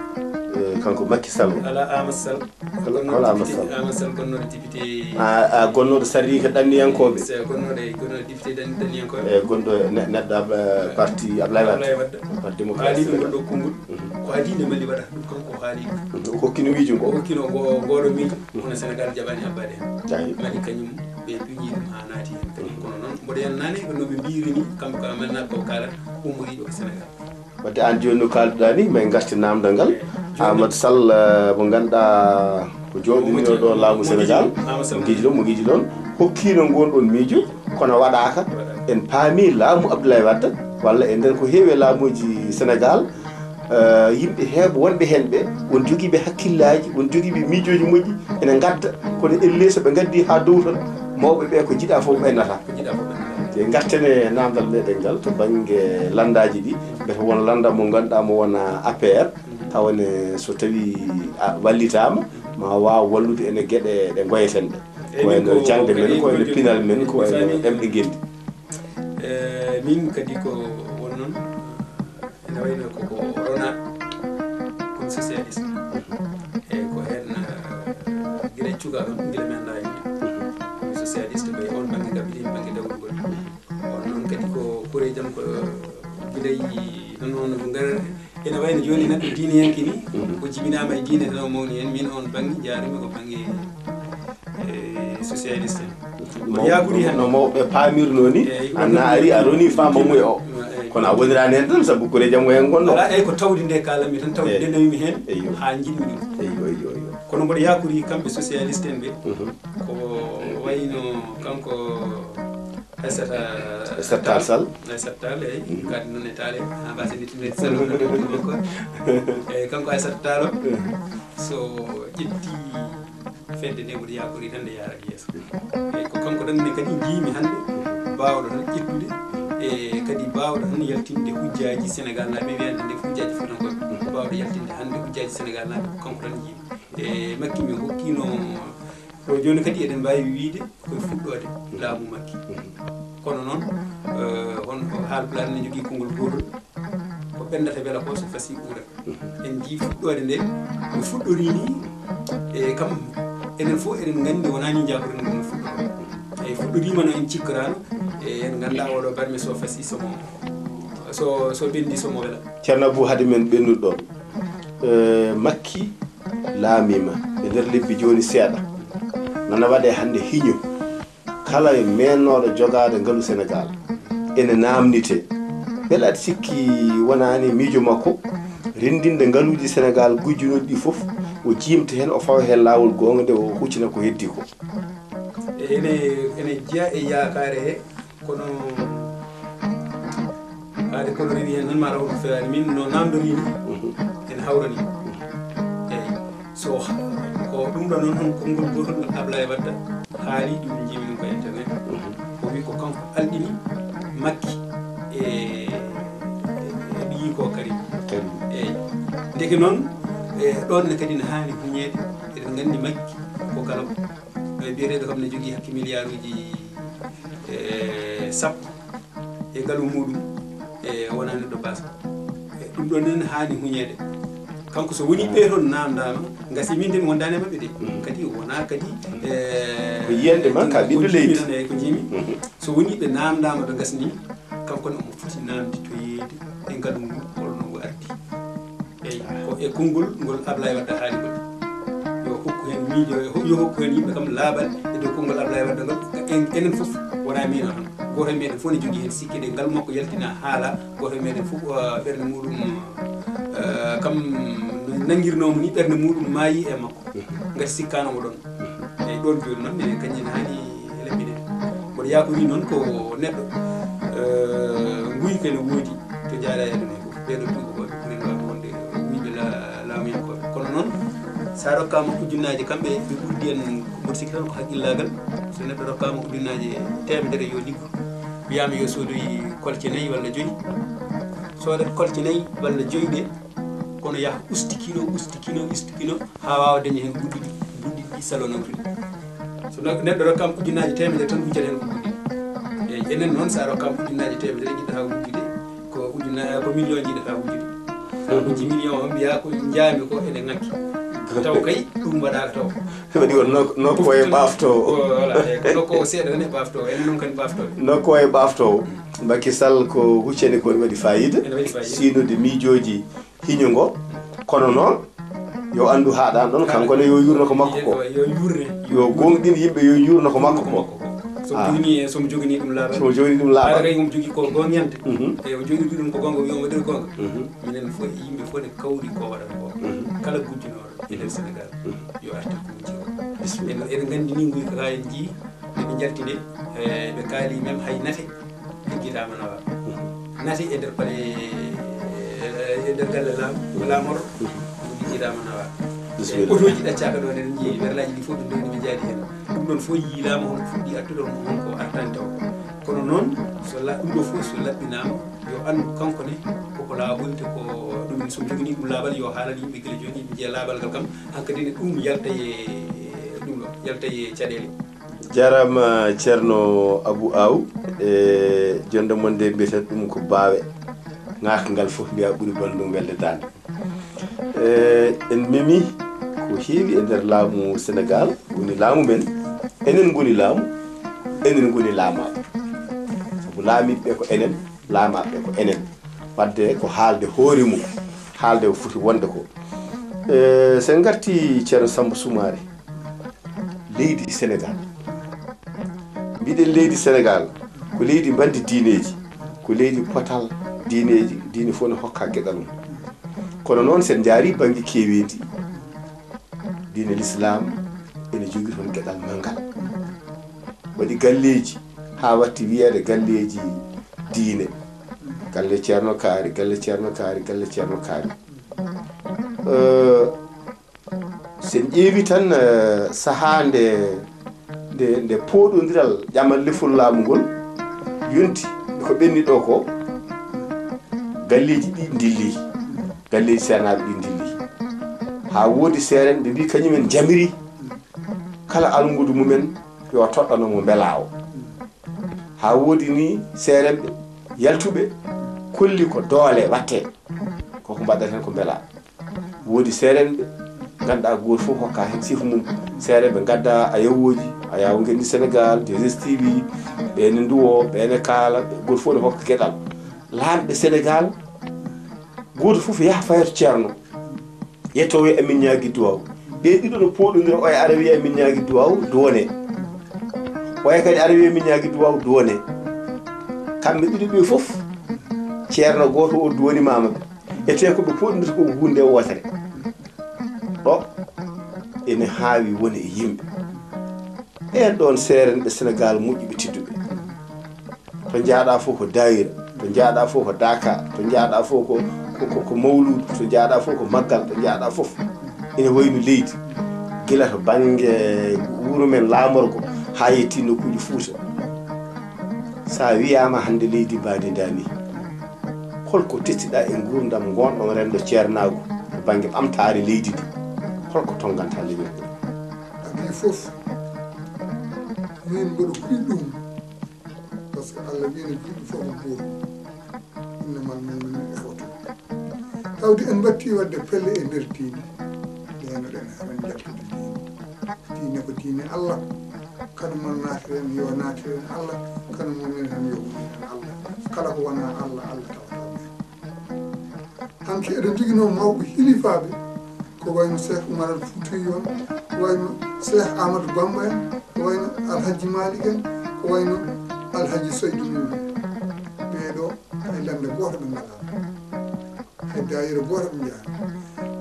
E, kanko Makki Sall. Alaa, Amadou Sall. Hol-, hol Amadou Sall? Amadou Sall gonnooɗo député. A, a gonnooɗo sarɗiike ɗanniyankooɓe? Se gonnooɗo, gonnooɗo député ɗan-, ɗanniyankooɓe. E gonɗo ne-, neɗɗo Abla-, parti Ablaye Wade. Ablaye Wade. Parti démocratique. Haaliiɗo ngol ɗo konngol. Mhm. Ko adii nde Mali waɗata ɗum, kanko o haali ɗum. Mhm. O hokkino miijo ngoo. O hokkino ngo-, ngoo ɗoo miijo. Mhm. Kono Senegaal jaɓaani abbaade heen. Jaɓi. Mali kañum ɓe piñii ɗum haa naati heen kadi. Mhm. Kono noon, mboɗo yiyana naane, no ɓe mbiiri ni, kamɓe ko Amadou Sall ko kaalata, ummoriiɓe ko Senegaal. Wadde aan jooni no kaalduɗaa ni, ma en ngarti naamndal ngal. Amadou Sall, eh, mo ngannduɗaa ko jooɗinooɗo laamu Senegaal, mo ngiiji ɗoon, mo ngiiji ɗoon, hokkiino ngoon ɗoon miijo, kono waɗaaka. En paami laamu Abdoulaye Wade, walla e nder ko heewi e laamuuji Senegaal, eh, yimɓe heewɓe wonɓe heen ɓe, won jogiiɓe hakkillaaji, won jogiiɓe miijooji moƴƴi, ene ngadda, kono ellee so ɓe ngaddii haa dow tan, mawɓe ɓe ko jiɗaa fof ɓe nata. Te ngarten e naamndal meɗen ngal to bannge lanndaaji ɗi, mbete won lannda mo ngannduɗaa mo wona A P R, tawa ne so tawii a wallitaama, ma waaw wallude ene geɗe ɗe ngoyeten ɗe. Ko wayno jaŋde men, ko wayno pinal men, ko wayno ɗemɗe ngenndi. Eh, min kadi ko won noon, ene wayno ko, ko rona, komi socialiste. E ko heen, eh, gila cuka kam, gila mi anndaa yimde. Komi socialiste, ɓe on bannge gabbiɗi, bannge dawrugol. On noon kadi ko kure jam ko gila yi, non, non, ko ngar, ene wayno jooni neɗɗo diineyanke ni, o jibinaama e diine tan o mawni heen. Min on bannge njaarumi ko bannge, eh, socialiste en. Yaakuri heen. No mawɓe paamirnoo ni, eeyi, a naari, a roni faama mum e o. Eeyi. Kono a woniraani heen tan, sabu kure jam ko heen ngonno. Alaa, eeyi, ko tawde nde kaalammi tan, tawde nde nawimi heen, eeyi, haa njiɗmi ɗum. Eeyi, eeyi, eeyi. Kono mboɗo yaakuri kamɓe socialiste en ɓe, ko wayno kanko Aissata, Aissata Tall Sall. Aissata Tall, eeyi, kadi noon e Tall, en, haa mbaasen ittude Sall, makko. Eeyi, kanko Aissata Tall o, so ƴetti fedde nde, mboɗo yaakori tan nde yaarata yeeso. Eeyi, ko kanko tan ne kadi njiimi hannde, baawɗo tan ƴettude e kadi baawɗo tan yaltinde hujjaaji Senegaal naaɓe, wiyande hannde hujjaaji fuutankooɓe, baawɗo yaltinde hannde hujjaaji Senegaal naaɓe, ko kanko tan jiimi. E Makki mi hokkino ɗo jooni kadi eɗen mbaawi wiyde koye fuɗɗoode laamu Makki. Kono noon, eh, on ko Haalpulaar ne jogii konngol gootol, ko ɓendata wela ko so fasi ɓuura. En njii fuɗɗoode nde, no fuɗɗorii ni, e kam, enen fof eɗen nganndi wonaa ni njaakoren ɗum no fuɗɗoori. Eyi, fuɗɗoriima no en cikkoraano, e en nganndaa oɗo barme so fasi somo, so, so ɓenndi somo wela. Ceerno Abou, hade men ɓennude ɗoon, eh, Makki laamiima e nder lebbi jooni seeɗa, nana waɗee hannde hiño. Kala e meennooɗo jogaade ngalu Senegaal ene naamnitee. Mbele aɗa sikki wonaani miijo makko renndinde ngaluuji Senegaal gujjunooɗi ɗi fof, o jiimta heen, o fawa heen laawol goonga nde o huccina ko heddii ko? E ene, ene jeyaa e yaakaare he, kono haade kono rewi heen tan mataw ko fewaani. Min no naamndorii ni, ene hawrani. Eyi. So ko ɗum ɗo noon, hon konngol gootol ngal Ablaye Wadda haali, ɗum njiimi ɗum ko internet. O wi ko kanko alɗini Makki e, e ɓiyi ko Karim. Karim. Eyi. Ndeke noon, e, ɗoon ne kadi ne haani huñeede. Eɗen nganndi Makki ko galo. E, biyeteeɗo kam ne jogii hakke miliyaaruuji, e, sappo e ngalu muɗum, e wonaa neɗɗo baasɗo. E ɗum ɗon nen haani huñeede. Kanko so woni ɓee toon naamndaama, ngasi min de mi wondaani e maɓɓe de. Kadi wonaa kadi, e, ko yiyande ma ka ɓiɗɗo leydi. Tan, e ko njiimi. So woni ɓe naamndaama ɓe ngasni, kanko ne omo foti naamnditoyeede e ngalu ngu holno ngu ardi. Eyi, ko e konngol ngol Ablaye Wadda haali ngol. Yo hokku heen miijo, yo hokku heen yimɓe kam laaɓal e dow konngol Ablaye Wadda ngol. En, enen fof wonaa miino tan. Gooto e meɗen fof ne jogii heen sikke de ngal makko yaltina haala. Gooto e meɗen fof, uh, ɓernde muɗum, uh, kam no nanngirnoomo ni, ɓernde muɗum maayi e makko. Ngati sikkaano mo ɗon. Eyi, ɗon jooni noon minen kañum en haani laɓɓineede. Mboɗo yaakori noon ko neɗɗo, eh, nguyka ene woodi to jaada e ɗum he fof. Ɓeeɗo tuubakooɓe ɓuri waawde wonde wiyɓe la-, laamuyankooɓe. Kono noon, so a rokkaama ujunnaaje kamɓe, ɓe ɓurdi en, mboɗo sikki tan ko haqqillaagal. So neɗɗo rokkaama ujunnaaje teemedere yo liggo. Wiyaama yo soodoyi kolce nayi walla joyi. Soodat kolce nayi walla joyi ɗe, kono yaha usti kilo, usti kilo, usti kilo, haa waawa daña heen buɗɗi, buɗɗi ɗi saloo nawtude. So ne-, neɗɗo rokkaama ujunnaaje teemedere tan, wujjata heen ko buɗɗi. Eyi, enen noon, so a rokkaama ujunnaaje teemedere, njiɗɗa haa wujjude, ko ujunna-, ko million njiɗɗa haa wujjude. So a wujji million o, mbiyaa ko njaami ko ene ŋakki. Taw kay, ɗum waɗaaka taw. Waɗi ko nok-, nokku e ɓaafto o. Voilà, eyi, ko nokku o seeɗa tan e ɓaafto o. Enen noon kadi ɓaafto o. Nokku o e ɓaafto o. Macky Sall ko huccani ko waɗi faayiida. Ene waɗi faayiida. Siinude miijooji hiño ngo. Kono noon, yo anndu haaɗaani ɗoon, kanko ne yo yuurno ko makko ko. Yo, yo yuurne. Yo gooŋɗin yimɓe, yo yuurno ko makko ko. So mo jogini, so mo jogini ɗum laaɓal. So mo jogini ɗum laaɓal. Haɗa kay omo jogii ko gooŋyante. Mhm. E o jogii ɗum ko goonga, yo waɗir goonga. Mhm. Minen fof, yimɓe fof ne kawri ko waɗata ko. Mhm. Kala gujjunooɗo e nder Senegaal, mhm, yo artir ko wujji ko. Bisimilla. Eɗen, eɗen nganndi ni nguy ka en njii, nde ɓe njalti nde, e, ɓe kaali même hay nate liggidaama nawaa. Mhm. Nate e nder pale, e, e nder galle laam-, laamorɗo, mhm, liggidaama nawaa. Bisimilla. E, otooji ɗaccaaka ɗoon, eɗen njii werlaaji ɗi fof ɓe ndewni ɓe njaadi heen. Ɗum ɗoon fof yiilaama, hono fuɗɗi artude, hono, hono ko artani taw. Kono noon, so la-, ɗum ɗo fof so laɓɓinaama, yo anndu kanko ne koko laaɓoyta, ko ɗum so joganii ɗum laaɓal, yo haalan yimɓe gila jooni, yimɓe njiya laaɓal ngal kam, hankadi ne ɗum yalta e ɗum ɗo, yalta e caɗeele. Jaaraama Ceerno Abou Aw, e jonde mon nde mbiyeten ɗum ko baawe. Ŋaaka ngal fof mbiya ɓuri banndum welde daande. Eh, en memi ko heewi e nder laamu Senegaal, woni laamu men. Enen ngoni laamu, enen ngoni laamaaɓe. Sabu laamiiɓe ɓe ko enen, laamaaɓe ɓe ko enen. Wadde ko haalde hoore mum, haalde ko foti wonde ko. Eh, so en ngartii Ceerno Sammba Sumaare, leydi Senegaal. Mbiɗen leydi Senegaal ko leydi mbanndi diineeji, ko leydi potal diineeji, diine fof ne hokka geɗal mum. Kono noon, so en njaarii bannge keeweendi, diine Lislaam ene jogii toon geɗal manngal. Waɗi galleeji haa watti wiyeede galleeji diine. Galle Ceerno Kaari, galle Ceerno Kaari, galle Ceerno Kaari. Eh, so en ƴeewi tan, eh, sahaa nde, nde, nde pooɗondiral ƴamal lefol laamu ngol yonti, nde Ko ɓenni ɗo ko, galleeji ɗi ndilli, galleeji seernaaɓe ɗi ndilli. Haa woodi seerenɓe mbi kañumen njamiri kala almuudo mumen yo toɗɗano mo mbelaawo. Haa woodi ni seerenɓe yaltuɓe kolli ko doole watte, koko mbaɗata heen ko mbelaa. Woodi seerenɓe ngannduɗaa gooto fof hokka heen sifa mum. Seerenɓe ngadda ayawooji, ayawo ngenndi Sénégal, deux S T V, ɓe ne nduwo, ɓe ne kaala, gooto fof ne hokka geɗal. Laamɓe Sénégal, gooto fof yaha fayoto ceerno, yetto wiya amin ñaagi duwaw. Ɓe ɗiɗo no pooɗondira, oya ara wiya amin ñaagi duwaw, duwone. Oya kadi ara wiya amin ñaagi duwaw, duwone. Kamɓe ɗiɗo ɓe fof, ceerno gooto o duwoni mama ɓe. E te ko ɓe pooɗondirta ko huunde wootere. Ɗo ene haawi woni e yimɓe. Ɓeen ɗoon seerenɓe Sénégal moƴƴuɓe tedduɓe. To njaaɗa fof ko daayira, to njaaɗa fof ko daaka, to njaaɗa fof ko, ko, ko, ko mawluudu, to njaaɗa fof ko maggal, to njaaɗa fof ene wayno leydi. Gila to bannge wuro men laamorgo haa yetti nokkuuji Fuuta. So a wiyaama hannde leydi mbaadi ndaani, holko tettiɗa e nguurndam ngonɗon renndo ceernaagu to bannge ɓamtaare leydi ndi? Holko tonnganta leñol ngol? Adii fof, min mboɗo kuy ɗum, parce que Allah wiino julɓe fof ko gooto. Innamal mu'minuna ikhwatun. Tawde en mbatti waɗde pelle e nder diine, ndenoɗen haɗen jaltude diine. Diine ko diine Allah. Kala mo naatiren, yo naatiren Allah. Kala mo ummiren, yo ummiren Allah. Kala ko wonaa Allah, Allah tawata men. Hanki eɗen njoginoo mawɓe hilifaaɓe, ko wayno Cheikh Oumar Al Foutiyou en, ko wayno Cheikh Amadou Bamba en, ko wayno Alhaji Malick en, ko wayno Alhaji Seydou Nourou en. Ɓee ɗoo, hay lannda gooto ɓe ngalaa. Hay daayira gooto ɓe njaha.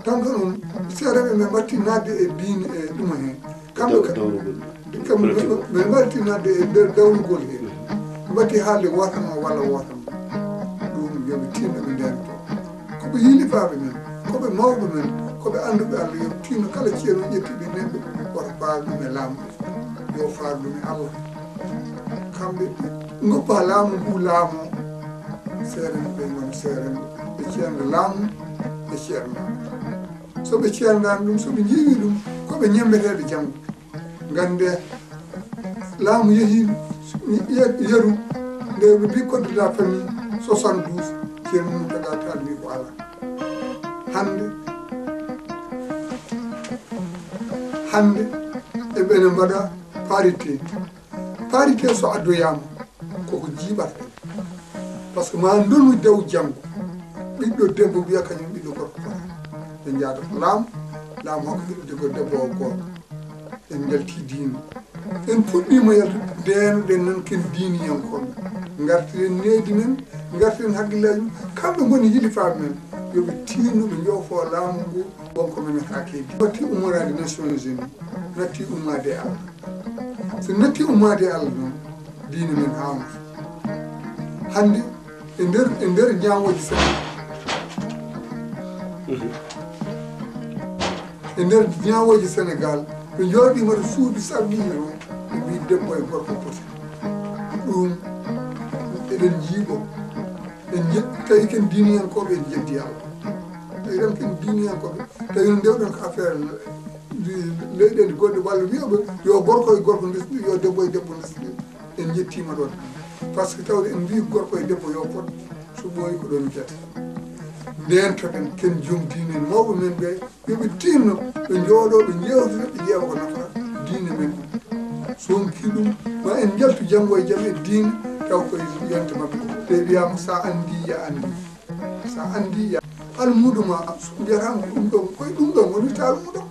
Tan ko ɗum, seeɗa ɓe ɓe mbatti naatde e diine e ɗuma heen. Kamɓe ka, kamɓe ɓe, ɓe mbatti naatde e nder dawrugol heen. Ɓe mbatti haalde wootan o walla wootan o. Ɗum yo ɓe tinno ɓe ndento. Ko ɓe hilifaaɓe men, ko ɓe mawɓe men, ko ɓe annduɓe Allah, yo ɓe tinno kala ceerno ƴetti ɓe neɗɗo, woto faal ɗum e laamu, yo faal ɗum e Allah. Kamɓe ngoppa laamu ngu laamoo. Seerenɓe ɓe ngoni seerenɓe, ɓe ceerno laamu, ɓe ceerno. So ɓe ceerndaani ɗum, so ɓe njiiwii ɗum, ko ɓe ñemmbeteeɓe janngo. Ngannde laamu yehii ye-, yeru, nde ɓe mbii code de la famille soixante-douze, Ceerno Muntaga Taal wii ko alaa. Hannde, hannde eɓe ne mbaɗa parité. Parité so addoyaama, koko jiiɓata en. Parce que ma ndonu daw janngo, ɓiɗɗo debbo wiya kañum ɓiɗɗo gorko fota. Ɓe njaada ko laamu, laamu hokka ɓiɗɗo debbo, debbo o gorko. En njalti diine. En puɗɗiima yaltude, ndenoɗen noon ken diiniyankooɓe. Ngartiren needi men, ngartiren hakkillaaji men. Kamɓe ngoni hilifaaɓe men. Yo ɓe tiinno ɓe njofo laamu ngu, wonko memetaake e diine. Natti ummoraade Nations Unies, natti ummaade e Allah. So natti ummaade e Allah noon, diine men haawnata. Hannde, e nder, e nder ñaawooje Senegaal, e nder ñaawooje Senegaal, ɓe njooɗiima to suudu sarɗiiji noon, ɓe mbii debbo e gorko poti. Ɗum eɗen njiiɓo. En nje-, tawi ken diiniyankooɓe, en njeddi Allah. Tawi tan ken diiniyankooɓe, tawi no ndewɗen ko affaire le-, leyɗeele goɗɗe, walla wiyoɓe yo gorko e gorko ndesɗi, yo debbo e debbo ndesɗi. En njettiima ɗoon. Parce que tawde en mbii gorko e debbo yo pot, so ɓooyi ko ɗoon mbiyata. Ndeentoɗen ken joom diine en, mawɓe men ɓe, yo ɓe tinno, ɓe njooɗoo, ɓe njeewtida, ɓe ƴeewa ko nafata diine men on. So on kii ɗum, ma en njaltu janngo e jam e diine, taw koye yonte maɓɓe. Ɓe wiyaama, sa anndi, ya anndi. Sa anndi, ya almuudo ma, so mbiyata ɗum ɗo, koye ɗum ɗo woni ta almuudo.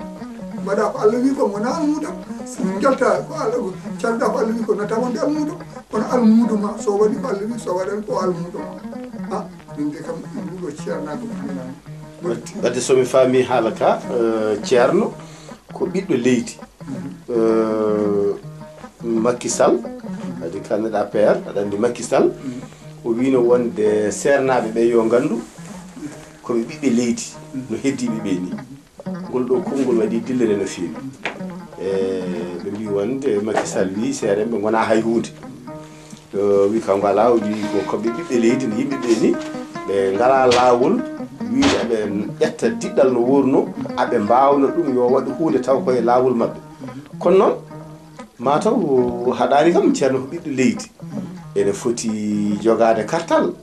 Mbaɗa ko Allah wi ko wona almuudo. So njalta ko Allah, calda ko Allah wi ko nata wonde almuudo. Kono almuudo ma, so waɗi ko Allah wi, so waɗan ko almuudo ma. Ha, min de kam, ɗum ɗo ceernaaɗo ɗum nani. Wadde so mi faami haala ka, eh, ceerno ko ɓiɗɗo leydi. Eh, Macky Sall, kadi candidat P R, aɗa anndi Macky Sall, o wiino wonde seernaaɓe ɓe yo nganndu ko ɓe ɓiɓɓe leydi, no heddiiɓe ɓe ni. Ngol ɗo konngol waɗi dillere no feewi. E, ɓe mbii wonde Macky Sall wii seerenɓe ngonaa hay huunde. Wi kanko alaa, o wi ko kamɓe ɓiɓɓe leydi no yimɓe ɓe ni, ɓe ngalaa laawol wiide aɓe ƴetta diɗɗal no wurnoo, aɓe mbaawna ɗum yo waɗu huunde taw koye laawol maɓɓe. Kono noon, mataw haɗaani kam, ceerno ko ɓiɗɗo leydi, ene foti jogaade kartal.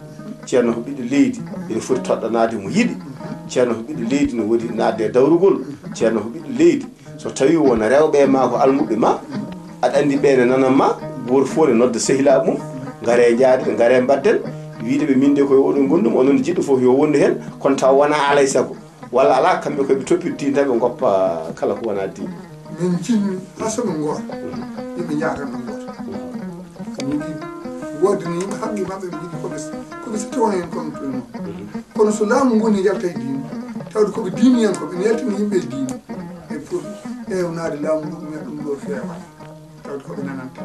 Ceerno ko ɓiɗɗo leydi, ene foti toɗɗanaade mo yiɗi. Ceerno ko ɓiɗɗo leydi, no wodi naatde e dawrugol. Ceerno ko ɓiɗɗo leydi, so tawii won rewɓe ma ko almuɓɓe ma, aɗa anndi ɓe ne nanan ma, gooto fof ne nodda sehilaaɓe mum, ngaree njaaden, ngaree mbaɗden, wiide ɓe min de koye oɗo ngonɗum, onon jiɗɗo fof yo wondu heen, kono taw wonaa alay sago. Walla alaa, kamɓe koye ɓe toppita diine tan, ɓe ngoppa kala ko wonaa diine. Min njiɗmi haa so ɓe ngoota, yimɓe njaha tan ɓe ngoota. Min njiɗi woodani yimɓe haqqe maɓɓe, ɓe njiɗi ko ɓe, ko ɓe sifti wona heen kono tuma. Kono so laamu ngu ne yalta e diine, tawde ko ɓe diiniyankooɓe, ene yaltina yimɓe e diine, ɓe poti ewnaade laamu ngu, ɗum e ɗum ɗo feewa. Tawde ko ɓe nananta.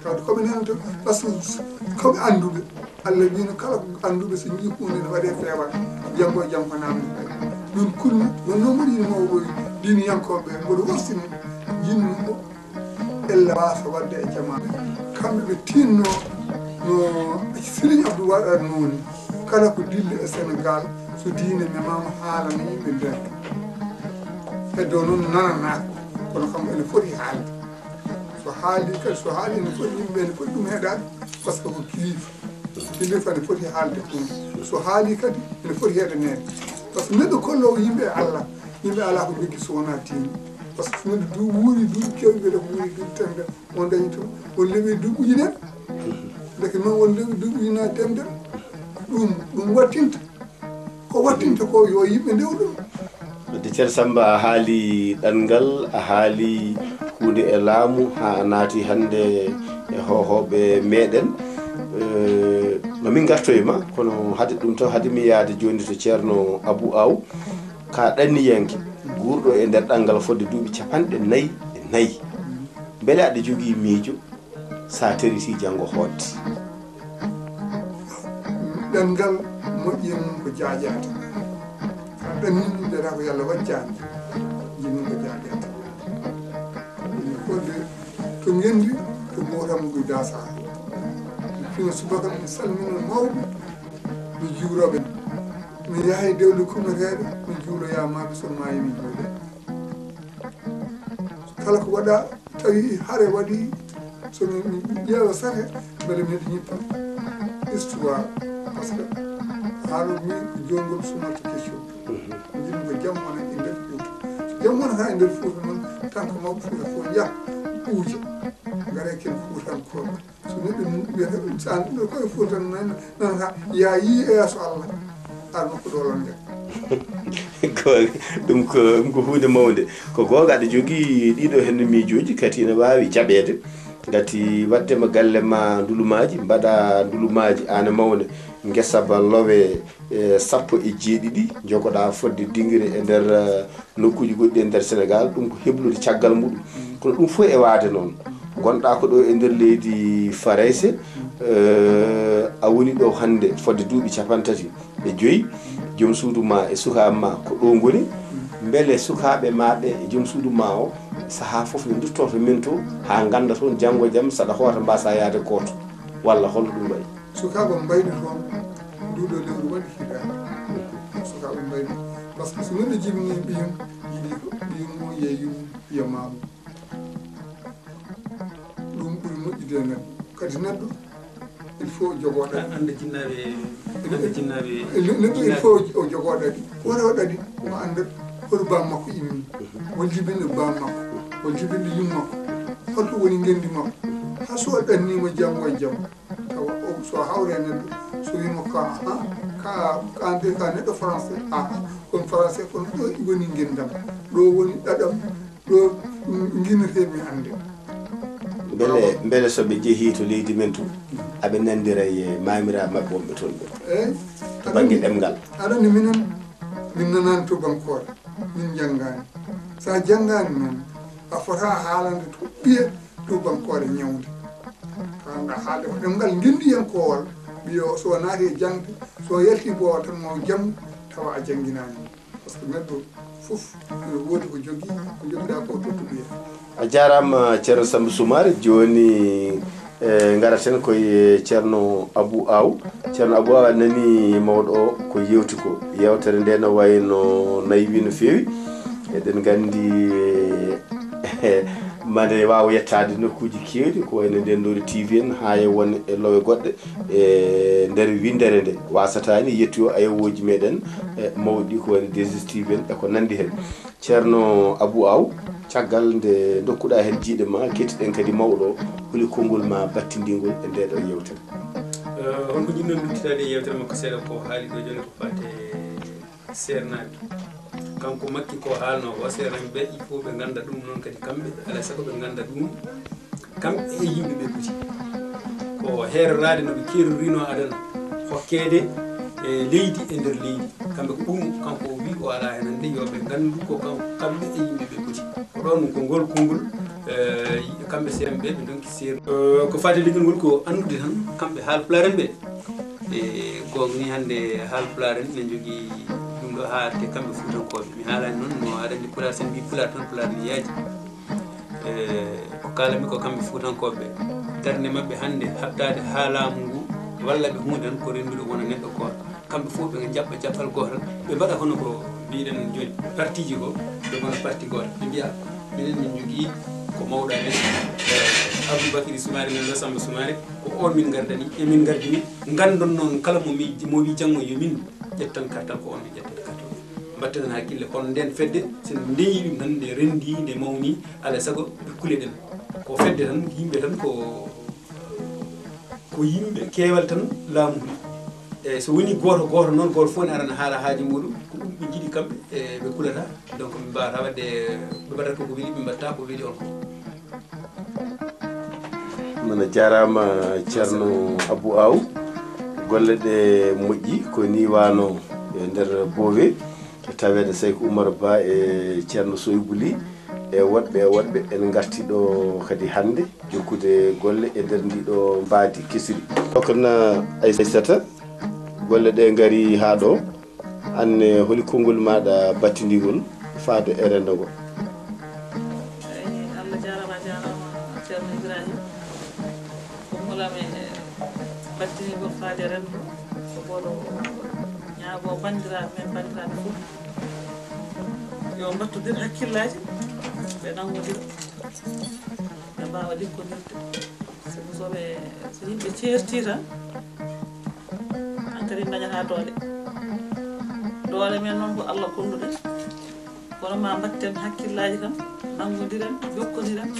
Tawde ko ɓe nananta, par ce que ko ɓe annduɓe. Allah wiino kala ko annduɓe, so njii huunde ne waɗee feewal, janngo e jam ko naamnduɓe. Min kulmi, wonno mboɗo yiɗi mawɗo diine yankooɓe, mboɗo wostini, jinnuɓe, ella waasa waɗde e jamaanu. Kamɓe ɓe tinno no Serigne Abdou waɗa nooni. Kala ko dilli e Sénégal, so diine memaama haalana yimɓe nder. Heddo noon nananaaka, kono kam ene foti haalde. So haali kadi, so haali ene foti yimɓe, ene foti ɗum heɗaade, par ce que ko kilifa. Kilifa ene foti haalde ɗum. So haali kadi, ene foti heɗaneede. Par ce que neɗɗo kolloowo yimɓe e Allah, yimɓe alaa ko njogii so wonaa diine. Par ce que so neɗɗo du-, wuuri duuɓi keewɗi, ɓe ɗo wuuri duuɓi temedere, on dañi toon, on lewi duuɓi ujunere. Ndeke noon on lewi duuɓi ujunere temedere, ɗum, ɗum wattinta. Ko wattinta ko yo yimɓe ndew ɗum. Wadde Ceerno Sammba, a haali ɗanngal, a haali huunde e laamu, haa a naati hannde e hoohooɓe meeɗen. Eh, ma min ngarto e ma, kono hade ɗum tan, hade mi yahde jooni to Ceerno Abuu Aw, ka ɗanniyanke, guurɗo e nder ɗanngal fodde duuɓi capanɗe nayi e nayi. Mbele aɗa jogii miijo? Sa teriti janngo hoodde. Ɗemngal moƴƴi e mum ko jaajaata. Sa ɗanni ɗum, mbiyata ko yalla waccaani. Moƴƴi mum ko jaajaata. Ene fodde to ngenndi, to gootam ngu dasa. Mi fina subaka, mi salmina mawɓe, mi juuroɓe. Mi yahay dewle kumeteeɗe, mi juuloya maɓe, so maayi mi juule. Kala ko waɗa, tawi hare waɗi, so mi, mi ƴeewa sare, mbele miɗo ñippa histoire, par ce que haala mi ko jongol sumata question. Min ko jam wona e nder Fuuta. So jam wonata e nder Fuuta noon, tan ko mawɓe Fuuta fof njaha ɓuuja, ngare ken Fuutankooɓe. So neɗɗo wiyata ɗum, so an ɗum ɗo koye Fuuta tan nan, nanata, ya yii e yeeso Allah, ar nokku ɗo lonnde. Ko, ɗum ko, ɗum ko huunde mawnde. Ko goonga, aɗa jogii ɗiɗo heen miijooji, kadi ina waawi jaɓeede. Ngati waɗde ma galle ma ndulumaaji, mbaɗa ndulumaaji, aan e mawne, ngesa ba lowe, e sappo e jeeɗiɗi, njogoɗaa fodde dingire e nder, eh, nokkuuji goɗɗi e nder Senegaal, ɗum ko heblude caggal muɗum. Kono ɗum fof e waade noon, ngonɗaa ko ɗo e nder leydi Farayse, eh, a woni ɗo hannde fodde duuɓi capanɗe tati e joyi, joom suudu ma e sukaaɓe ma ko ɗo ngoni, mbele sukaaɓe ma ɓe e joom suudu ma o, sahaa fof ɓe ndutto to men to, haa ngannda toon janngo e jam, saɗa hoota mbasa yahde gooto, walla holno ɗum wayi? Sukaaɓe mbaydi toon, nduɗo lewru waɗi hitaande. Sukaaɓe mbaydi. Par ce que so neɗɗo jibini ɓiyum, yiɗi ko ɓiyum o, yeeyum, yiyamaamu. Ɗum ɓuri moƴƴude e neɗɗo. Kadi neɗɗo, il faut o jogoo ɗaɗi. Annda jinnaaɓe, annda jinnaaɓe, neɗɗo, il faut o jogoo ɗaɗi. Wona o ɗaɗi, o annda hoto baam makko immi. Won jibinɗo baam makko, won jibinɗo yum makko. Holto woni ngenndi makko? Haa so o ɗanniima janngo e jam. Tawa o, so hawre e neɗɗo, so wiima ka, ha, ka, ka an de ka neɗɗo français, aha, kono français, kono ɗo woni ngenndam, ɗo woni ɗaɗam, ɗo, mm, nginirtee mi annde. Mbele, mbele so ɓe njehii to leydi men to, aɓe nanndira e maamiraaɓe maɓɓe wonɓe toon ɓe? Eey. To bannge ɗemngal. Aɗa anndi minen, min nanaani tubankoore, min njanngaani. So a janngaani noon, a fota haalande to ɓiye tubankoore ñawnde. Tawa nga haalde ko ɗemngal ngenndiyankoowal, ɓiyo so o naati e jaŋde, so o yalti boowal tan mo janngu, tawa a jannginaani mo. Par ce que neɗɗo fof ene woodi ko jogii, ko jogiɗaa ko tottu ɓiye. A jaaraama, Ceerno Sammba Sumaare. Jooni, E, ngaraten koye Ceerno Abuu Aw. Ceerno Abuu Aw, a nanii mawɗo o ko yewti ko. Yewtere nde no wayi no naywi no feewi. Eɗen nganndi, mane waawa yettaade nokkuuji keewɗi, ko wayi no nden ɗo T V en, haa e won e lowe goɗɗe e nder winndere nde. Wasata ni yettude ayewooji meɗen, e, mawɗi ko wayi no deux S T V en e ko nanndi heen. Ceerno Abuu Aw, caggal nde ndokkuɗaa heen jiiɗe ma, kettiɗen kadi mawɗo o, holi konngol ma battindiingol e ndee ɗoo yewtere? Eh, holko njiɗ-ɗon luttitaade e yewtere makko seeɗa ko haali ɗo jooni ko faati e seernaaɓe. Kanko Makki ko haalnoo ko, seernaaɓe ɓe, il faut ɓe ngannda ɗum, noon kadi kamɓe, alaa e sago ɓe ngannda ɗum, kamɓe e yimɓe ɓe poti. Ko heeroraade no ɓe keerorinoo adana, hokkeede e leydi e nder leydi. Kamɓe ko ɗum, kanko o wi o alaa heen hannde, yo ɓe nganndu ko kam-, kamɓe e yimɓe ɓe poti. Ko ɗoon ko ngol konngol, eh, kamɓe seernaaɓe ɓe, ɓe ndonki seer-, eh, ko faati e leñol ngol ko anndude tan, kamɓe Haalpulaar en ɓe. E goonga ni hannde Haalpulaar en ene njogii ɗum ɗo haalde kamɓe Fuutankooɓe. Mi haalaani noon no aɗa anndi Pulaar, so en mbii Pulaar tan, Pulaar ne yaaji. E ko kaalanmi ko kamɓe Fuutankooɓe, darnde maɓɓe hannde haɓtaade haa laamu ngu walla ɓe huunde tan ko renndude wona neɗɗo gooto. Kamɓe fof ɓe njaɓɓa jaɓɓal gootal, ɓe mbaɗa hono ko mbiɗen jooni, partiiji ko, ɓe ngona parti gooto. Ɓe mbiya, minen min njogii ko mawɗo amen, eh, Abdou Bakary Soumaré, men ɗo Samba Soumaré, ko on min ngardani, e min ngardini, nganndon noon kala mo mi, mo wi janngo yo min ƴettan kartal, ko on min ƴettata kartal. Mbatten heen hakkille, kono nden fedde, so en ndeñii ɗum tan, nde renndii, nde mawnii, alaa e sago ɓe kuleɗen. Ko fedde tan, yimɓe tan ko, ko yimɓe keewal tan laamu ndu. Eeyi, so wonii gooto gooto noon, gooto fof ne arana haala haaju muɗum, ko ɗum ɓe njiɗi kamɓe, e ɓe kulata. Donc, ɓe mbaawata waɗde, ɓe mbaɗata ko ko weli, ɓe mbaɗata ko weli on ko. Mana jaaraama, Ceerno Abou Aw. Golle ɗe moƴƴi, ko ni wano e nder Boowe, e taweede Seyku Umar Ba e Ceerno Soybu Ly, e woɗɓe e woɗɓe. En ngarti ɗo kadi hannde jokkude golle e nder ndi ɗo mbaadi kesiri. Sokna Aysata, golle ɗe ngari haa ɗo. An ne, holi konngol maaɗa battindiingol faade e renndo ngo? Eyi, Allah jaaraama, a jaaraama, Ceerno Ibrahima. Konngol am e battindiingol faade e renndo ngo, ko mboɗo ñaagoo banndiraaɓe men, banndiraaɓe fof, yo mbattodir hakkillaaji, ɓe nanngondira, ɓe mbaawa likkondirde. Sabu so ɓe, so yimɓe ceertii tan, hankadi dañata doole. Doole men noon ko Allah kolluɗen. Kono ma mbatten hakkillaaji tan, nanngondiren, jokkondiren,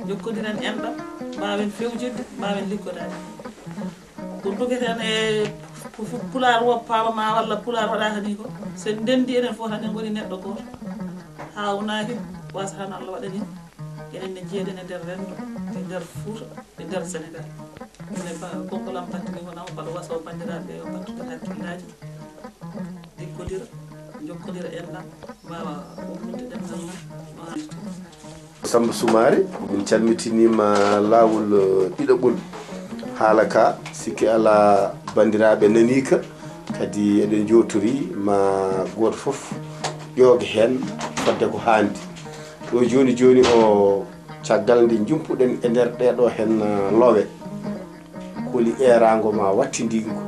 jokkodiren enɗam, mbaawen fewjidde, mbaawen liggodaade. Ko ndogeten e pu-, pu-, Pulaar woppaama ma walla Pulaar waɗaaka ni ko, so en ndenndi enen fof tan en ngoni neɗɗo gooto. Haawnaaki, wasa tan Allah waɗani. Enen ne njiyeɗen e nder renndo, e nder Fuuta, e nder Senegaal. Ene ba-, konngol am battini ko nama mbaɗa wasoo banndiraaɓe ɓe yo mbattude hakkillaaji, liggodira, jokkodira enɗam, mbaawa umnude ɗemngal ngal no hannirta. Samba Soumaré, min calmitiniima laawol, eh, ɗiɗaɓol. Haala ka, sikke alaa banndiraaɓe nanii ka, kadi eɗen njootori ma gooto fof ƴooga heen fodde ko haandi. Ɗo jooni jooni o, caggal nde njumpuɗen e nder ɗee ɗoo heen, eh, lowe, holi eeraango ma wattindiingo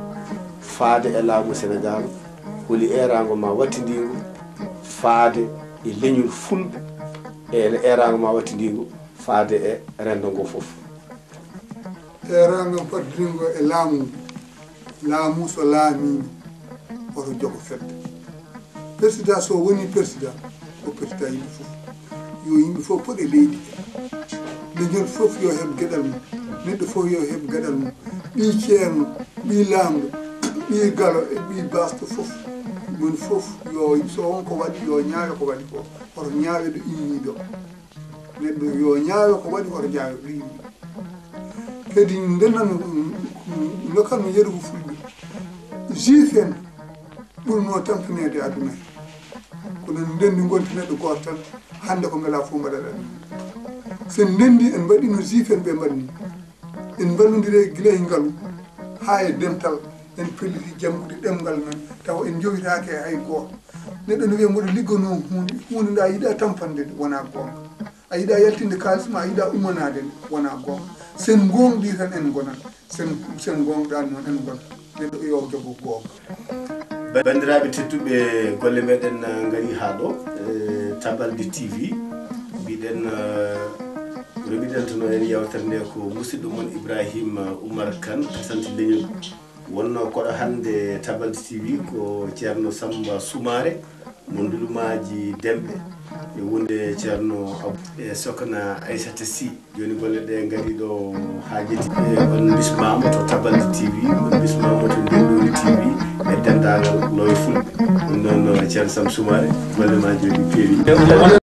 faade e laamu Senegaal, holi eeraango ma wattindiingo faade e leñol Fulɓe, e eeraango ma wattindiingo faade e renndo ngo fof? Eeraango am battindiingo e laamu ngu, laamu so laamiima, oto jogo fedde. Président so woni président, ko président yimɓe fof. Yo yimɓe fof poɗe leydi he. Leñol fof yo heɓ geɗal mum. Neɗɗo fof yo heɓ geɗal mum. Ɓii ceerno, ɓii laamɗo, ɓii galo e ɓii baasto fof. Moni fof yo, so won ko waɗi, yo ñaawe ko waɗi ko. Oto ñaawe ɗo immii ɗo. Neɗɗo yo ñaawe ko waɗi, oto ñaawe ɗo immii. Kadi ndenan, nokkan mi yeru ko Fulɓe. Juif en ɓurno tampineede aduna he. Kono ndenndi ngonti neɗɗo gooto tan, hannde ko mbela fof mbaɗa ɗum. So en ndenndi en mbaɗi no Juif en ɓe mbaɗni. En mballondire gila e ngalu haa e dental, en pelliti janngude ɗemngal men, tawa en njowitaake e hay gooto. Neɗɗo no wiya mboɗo ligganoo huunde, huunde nde a yiɗaa tampande nde wonaa goonga. A yiɗa yaltinde kaalis ma, a yiɗa ummanaade nde, wona goonga. Sen ngoongɗii tan en ngonat. Sen, sen ngoongɗaani noon en ngonat. Neɗɗo yo jogo goonga. Banndiraaɓe tedduɓe, golle meɗen, eh, ngarii haa ɗo, eh, Tabaldi T V. Mbiɗen, eh, roɓiɗen to no en yewtere nde ko musidɗo mon Ibrahima Oumar Kane, kasanti leñol. Wonno koɗo hannde Tabaldi T V ko Ceerno Samba Soumaré mo Ndulumaaji Demɓe e wonde Ceerno Abou e Sokna Aissata Sy. Jooni golle ɗe ngarii ɗo haa jetti. E on bismaama to Tabaldi T V, on bismaama to Ndenɗoori T V e denndaangal Loowe Fulɓe. Ɗum noon, Ceerno Samba Soumaré, golle ma jooni peewi.